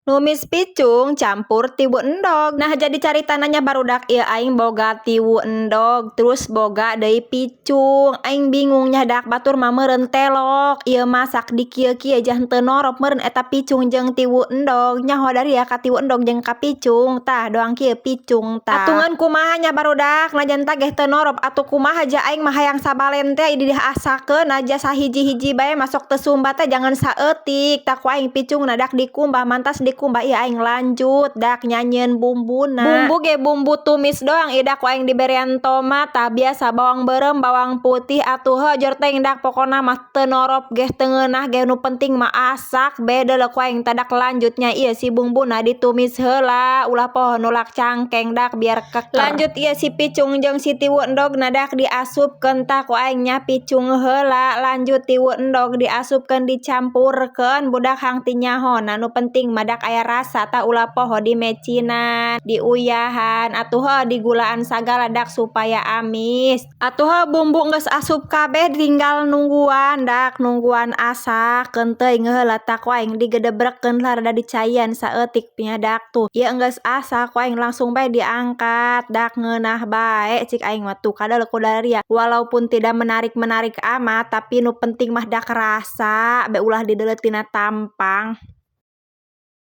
Numis picung campur tiwu endog. Nah, jadi caritana nya, barudak, ieu aing boga tiwu endog, terus boga deui picung. Aing bingung nya dak, batur mah meureun telok. Ieu masak di kieu-kieu jah henteu norop meureun eta picung jeung tiwu endog. Nyaho dari ya ka tiwu endog jeung ka picung. Tah, doang kieu picung tah. Atuh ngeun kumaha nya, barudak, najan tah geh teu norop atuh kumaha ja, aing mah hayang sabalen teh diasakeun aja sahiji-hiji bae, masok teu sumbat teh jangan saeutik. Tah, ku aing picungna dak dikumbah, mantas dikumbah ieu aing lanjut dak nyanyieun bumbuna. Bumbu ge bumbu tumis doang ieu dak ku aing diberean tomat tah biasa, bawang beureum, bawang putih, atuh heuh jor teuing dak. Pokona mah teu norop geh, teu ngeunah ge, nu penting mah asak be deuleu ku aing. Tah, dak lanjutnya ieu si bumbuna ditumis heula, ulah poho nulak cangkeng dak, biar keker. Lanjut ieu si picung jeung si tiwu endogna dak diasupkeun. Tah, ku aing nya picung heula, lanjut tiwu endog diasupkeun, dicampurkeun budak hang ti nyahona, nu penting mah dak aya rasa. Tah, ulah poho dimecinan, diuyahan, atuh heuh digulaan sagala dak supaya amis. Atuh heuh, bumbu geus asup kabeh, tinggal nungguan dak, nungguan asak keun teuing heula. Tah, ku aing digedebrekeun lah, rada dicaian saeutik nya dak. Tuh, ieu geus asak, ku aing langsung bae diangkat dak, ngeunah bae cik aing mah. Tuh, kadeuleu ku daria, walaupun tidak menarik-menarik amat, tapi nu penting mah dak rasa be, ulah dideuleu tina tampang.